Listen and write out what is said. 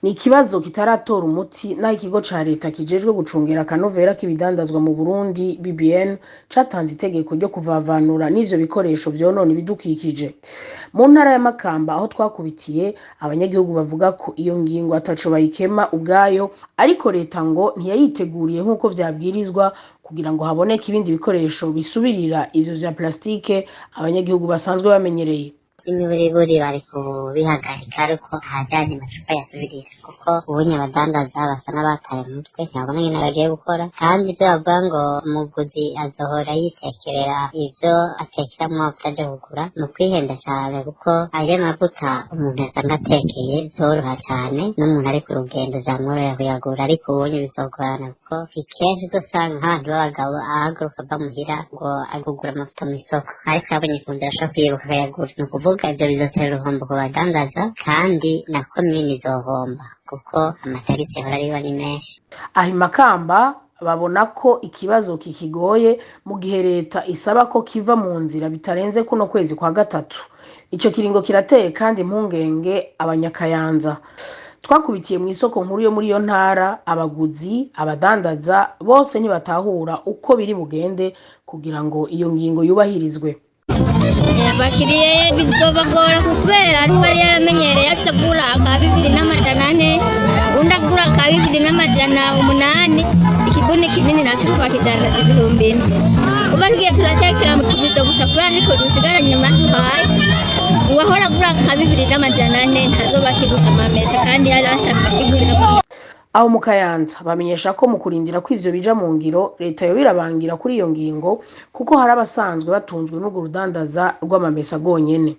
Ni ikibazo kitaratora umuti naho ikigo ca leta kijejwe gucungera akanovera k'ibidandazwa mu Burundi BBN catanze itegeko ryo kuvavanura n'ivyo bikoresho vyonona ibidukikije. Mu ntara ya Makamba aho twakubitiye, abanyagihugu bavuga ko iyo ngingo ataco bayikema ubwayo, ariko leta ngo ntiyayiteguriye nk'uko vyabwirizwa kugira ngo haboneke ibindi bikoresho bisubirira ivyo vya plastike abanyagihugu basanzwe bamenyereye. Imiburiburi bari kubihagarika, ariko ahajyanye amacupa yasubirira, kuko ubunye abadandaza basa n'abataye umutwe, ntabona nyine bagiye gukora. Kandi ibyo bavuga ngo umuguzi azohora yitekerera ivyo atekeramwo amavuta aje kugura, ni ukwihenda cane, kuko ayo mavuta umuntu asanga atekeye vyoroha cane, n'umuntu ari ku rugendo vyamworohera kuyagura. Ariko ubunye bizogorana, kuko si kenshi uzosanga nk'abantu b'abagabo ahaguruka ava muhira ngo agugura amavuta mw'isoko, ariko abonye ku nzira ashobora kwibuka akayagura. Ni ukuvuga ivyo bizotera uruhombo ku badandaza, kandi na komini izohomba, kuko amatagisi yahora ariba ni menshi. Aho i Makamba babona ko ikibazo kikigoye mu gihe leta isaba ko kiva mu nzira bitarenze kuno kwezi kwa gatatu. Ico kiringo kirateye kandi impungenge abanyakayanza. Twakubitiye mw'isoko nkuru yo muri iyo ntara, abaguzi, abadandaza bose ntibatahura uko biri bugende kugira ngo iyo ngingo yubahirizwe. Abakiriya bizobagora kubera ariho yari yaramenyereye aza agura aka 2400, undi agura aka 2800. Ikibuni kinini naco twakidandaza 4000. Uba tugiye turatekera mu tubido gusa, kubera nitwo dusigara nyuma duhaye. Uwahora agura aka 2400 ntazoba akiguze amamesa, kandi yari ashaka kwigurira amamesa. Aho mu Kayanza bamenyesha ko mu kurindira ko ivyo bija mu ngiro, leta yoba irabangira kuri iyo ngingo, kuko hari abasanzwe batunzwe n'urwo rudandaza rw'amamesa rwonyene.